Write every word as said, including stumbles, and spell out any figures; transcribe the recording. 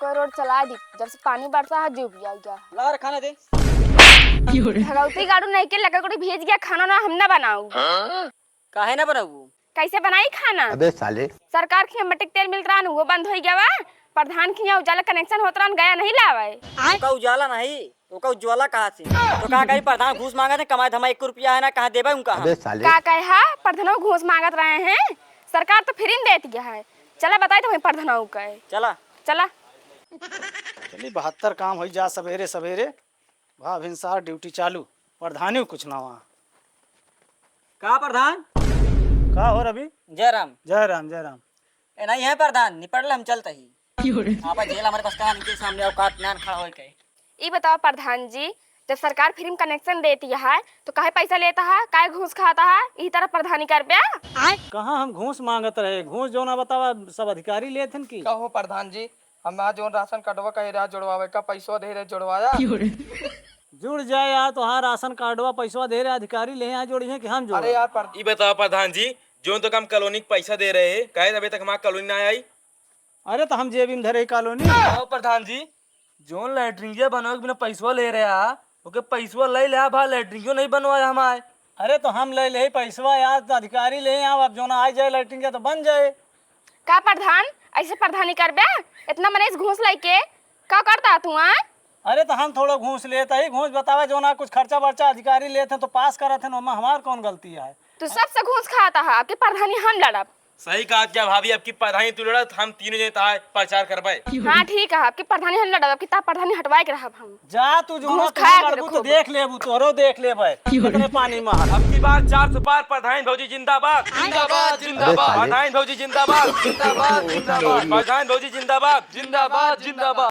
ट्रैक्टर रोड चला दी, जब से पानी बरसा है, जो भी आ गया। ला रे खाना दे। भगवती गाड़ू नहीं के लकड़ी भीज गया, खाना ना हम ना बनाऊ। काहे ना बनाऊ? कैसे बनाई खाना? अबे साले। सरकार के यहाँ मट्टी के तेल मिलत रहन, वो बंद हो गया बा। प्रधान के यहाँ उजाला कनेक्शन होत रहन, गया नहीं लावे। ओका उजाला नहीं, ओका उज्ज्वला कहा से? तो का कही, प्रधान घूस मांगत है, कमाए धमाए एक रुपया है ना, कहाँ देबे उनका हम? अबे साले। का कहे हा, प्रधानो घूस मांगत रहे हैं, सरकार तो फ्री में देती है। चला बताई तो वहीं प्रधानो का है। चला। चला। चली, बहत्तर काम होई जा सबेरे सबेरे। भा भिनसार ड्यूटी चालू, प्रधानी कुछ ना वहाँ। का प्रधान? का हो रवि? जय राम। जय राम, जय राम। ए, नहीं है प्रधान, निपट ले, हम चलते ही। आप जेल हमारे पास कहाँ, इनके सामने औकात नान खड़ा होए के। ई बताओ प्रधान जी, जब सरकार फ्री में कनेक्शन देती है, तो काहे पैसा लेता है, काहे घूस खाता है, यही तरह प्रधानी कर पे? कहाँ हम घूस मांगत रहे? घूस जो ना बतावा, सब अधिकारी लेत हन की। कहो प्रधान जी, हम आज जौन राशन कार्डवा कहे रहा जोड़वावे का, पैसवा दे रहे, जोड़वाया? जुड़ जाए यार, तोहार राशन कार्डवा पैसवा दे रहे अधिकारी ले यहाँ जोड़ी है कि हम जोड़े? अरे यार, पर ई बताओ प्रधान जी, जौन तो हम कॉलोनी के पैसा दे रहे, काहे अबे तक हमार कॉलोनी ना आई? अरे तो हम जेबी में धरे ही कॉलोनी। आओ प्रधान जी, जौन लैट्रिंगिया बनवे के बिना पैसवा ले रहा, ओके पैसवा ले ले, भा लैट्रिंगियो नहीं बनवाया हमारे। अरे तो हम ले ले पैसवा यार, तो अधिकारी ले आओ, अब जौन आ जाए लैट्रिंगिया तो बन जाए। का प्रधान, ऐसे प्रधानी करबे? इतना मनेस घूस लेके का करता तू, आ? अरे तो हम थोड़ा घूस लेता ही, घूस बतावा, जौन आ कुछ खर्चा बर्चा अधिकारी लेत हैं तो पास करत हैं, ओमा हमार कौन गलती है? तू सबसे घूस खाता है, आपकी प्रधानी हम लड़ब। सही कहा क्या भाभी, आपकी प्रधानी तू लड़त, हम तीनों जने तहार प्रचार करबे। हाँ ठीक है, आपकी प्रधानी हम लड़ब, आपकी ता प्रधानी हटवाए के रहब हम। जा तू जो घूस ना खाए तू के लड़बू तो खूब। देख लेबू, तोहरो देख लेबे। कितने पानी में हाथ। अब की बार चार सौ पार प्रधान भौजी जिंदाबाद। जिंदाबाद, जिंदाबाद। अरे साले। प्रधान भौजी जिंदाबाद। जिंदाबाद, जिंदाबाद। प्रधान भौजी जिंदाबाद। जिंदाबाद, जिंदाबाद।